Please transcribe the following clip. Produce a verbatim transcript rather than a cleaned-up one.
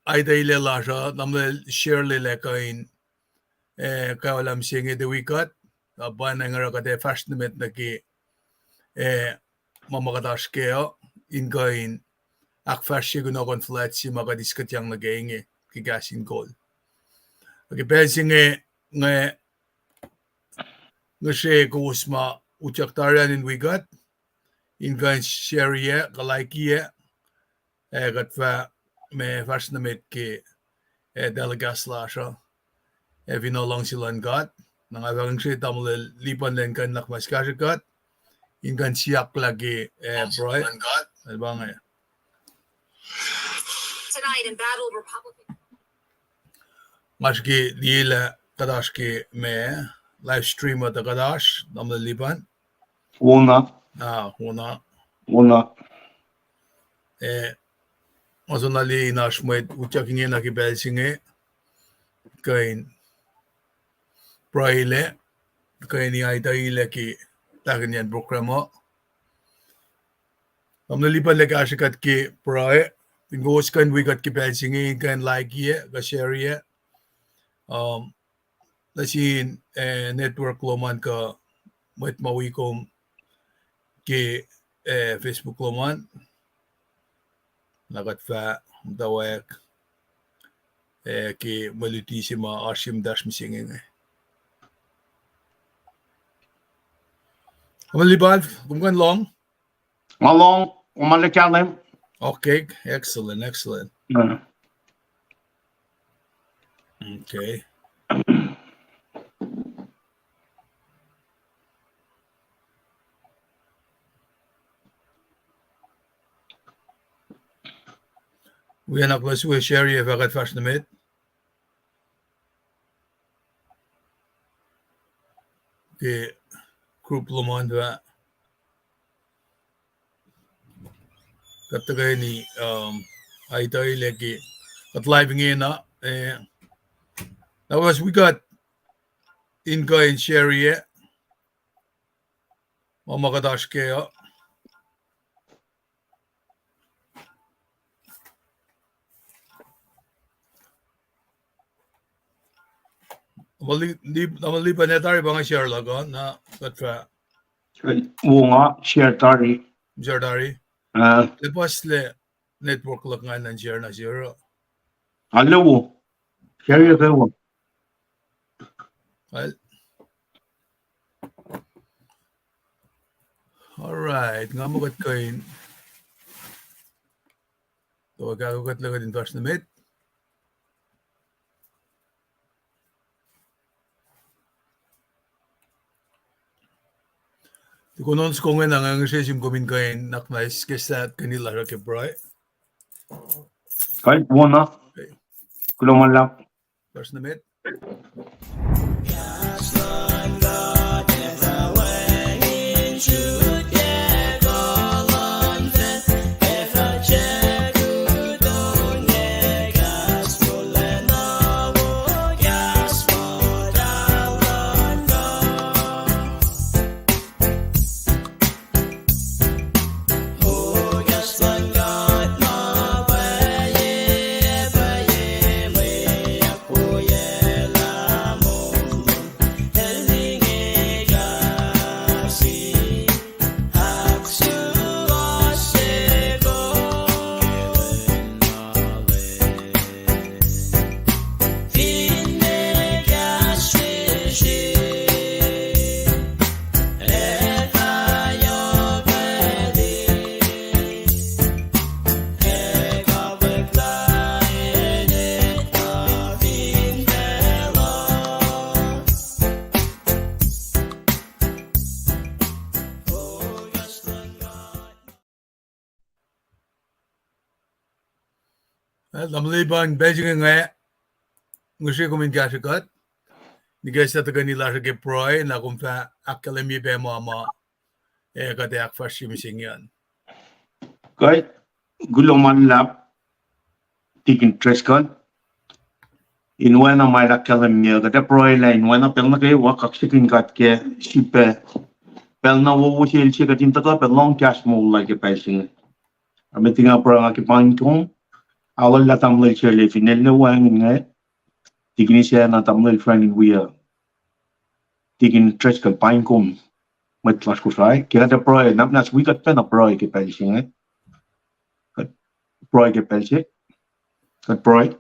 aituh lasr uh, tamuhlwel Shirley el kuh in, eh, kaolam se inge tuh wi kuht, uh, pa na nga oruh kuht ac fahsr nuh met nuh ke, eh, ma ma kuht oasr kac uh, in kuh in ahkfahsrye kunohkohn fuhlwact se ma kuht eis kuhtyang nuh ke inge, ke kahs in kol. Ke pacl se inge, nga ngihsre kowos ma utyak tari an in wi kuht, in kuh in share-ye, kuh like-ye, ac kuht fah ma fahsr nuh met ke, eh, telecast lasr uh. Ac fin luhngse luhn God, na nga fah ngihsre tamuhlwel Lipan elan kuh in nuhnak muhnahs kahsre kuht, in kuh in siyucklah ke, eh, pruhe. Tonight in Battle Republican. Nga srihke liyelah kuht oasr ke ma live stream uh tuh kuht oasr, tamuhlwel Lipan. Wona. Ah, wona. Wona. Eh, ma soenna liye in oasr mwet utyak ingena ke pacl se inge, kuh in pruhelac, kuh in aituhlac ke tahkihnyacn program uh. Tamuhlwel Lipan el kahsre kuht ke pruhe, fin kowos kuh in wi kuht ke pacl se inge, in kuh in like-ye, kuh share-ye. Um, nuh sin, eh, network lom an kuh mwet ma wi kom ke, eh, Facebook lom an, na kuht fah muhtwacwacack, eh, ke mwe luti se ma oasr ye muhtahsr mihsenge inge. Tamuhlwel Lipan, kom kuh in lohng? Nga lohng, kom arlac kahlwem. Okay, excellent, excellent. Okay. Wi nuhnak nuh sum share-ye fah kuht fahsr nuh met ke group lom an fah kuht tuhkweni, um, aituhlac ke kuht live ingena, eh, na wi kuht in kuh in share-ye ma ma kuht oasr kac uh. Tamuhlwel Lipan, ac tari pa nga share luhk uh, na kuht fah. Wo, nga share tari. Share tari. Ah. Lepuhslac network luhk ngan in share nuh sihk uh. Arlac wo. Share-ye ke wo. All right, nga muh kuht kuh in, tuh kahko kuht lah kuht in fahsr nuh met. Tuh kunohkohn soko inge na nga ngihsre sum kom in kuh in nuhnak muhnahs ke sahp kuhni lasr uh ke pruhe. Kuh wona. Kuloh ma luhlahp. Fahsr nuh met. Tamuhlwel Lipan, pacl se inge nga ngihsre kom in kahsre kuht. Nikacslah tuhkweni lasr uh ke pruhe, na kom fah ahkkahlwemye pac ma ma, eh, kuht ac ahkfahsrye mihsenge an. Kuh, kuloh ma luhlahp, Tikin Driscoll. In oacna ma el ahkkahlwemye, kuht ac pruhelah in oacna pacl nuh kwewa, kaksakihn God ke srihpac pacl na wowo se el se kuht in tuhkuh pac lohng kahs moul lal ke pacl se inge. Ac met nga pruhe nga ke paing kom, Aollah tamuhlwel Sele, fin el ne wacngihn inge, tikin Isacna, tamuhlwel Frank, in wi uh, tikin Driscoll, paing kom, mwet lasr Kosrae. Ke kuht ac pruhe, na muhnahs wi kuht pacna pruhe ke pacl se inge. Kuht pruhe ke pacl se. Kuht pruhe.